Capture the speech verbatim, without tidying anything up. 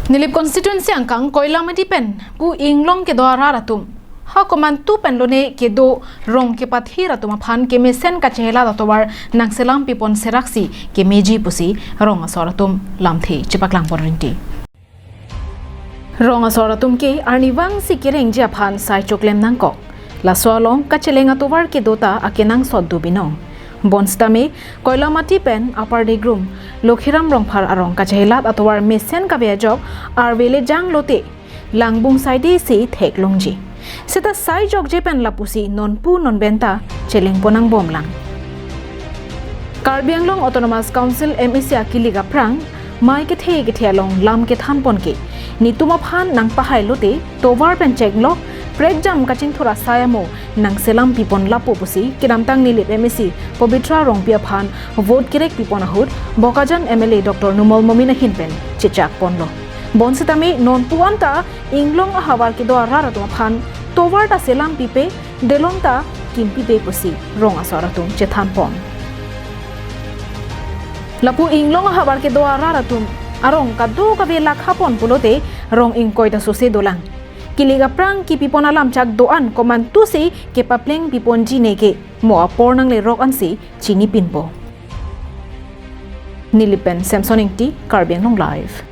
Nilip constituency angkang Koilamati pen pu inglong kedo arat atum ha komantu pen lone kedo rong kepathir atum aphan kemesen kachehelat atovar nangselam pipon seraksi kemeji pusi rong asor atum lamthe chepaklang pon rinti. Rong asor atum ke arnivang si kerengji aphan sai choklem nangkok. Laso along kacheleng atovar kedo ta akenangsot do binong. Bonsitame Koilamati pen Upper Degrum Lokhiram Rongphar arong kachehelat atovar mesen kave ajok arve le jang lote langbung saide si theklongji. Seta sai jokje pen lapusi nonpu nonben ta cheleng pon nangbomlang. Karbi Anglong Autonomous Council M A C akilik aphrang mai kethe kethe along lam kethan pon ke netum aphan nangpahai lote tovar pen chenglok prekjam kachingthur asai amo nangselam pipon lapu pusi kedamtang Nilip M A C Pabitra Rongpi aphan vote kerek pipon ahut Bokajan M L A Doctor Numal Momin ahin pen chechak ponlo. Bonsitame nonpu anta inglong ahavar kedo arat atum aphan tovar ta selam pipe, delong ta kim pipe pusi rong asor atum chethan pon. Lapu inglong ahavar kedo arat atum arong kadokave lakha pon pulote rong ingkoi ta sose dolang. Kilik aphrang kipipon alam chak do-an komantu si kepapleng piponji neke mo apor nangle rok ansi chini pinpo. Nilip pen Samson Ingti, Karbi Anglong Live.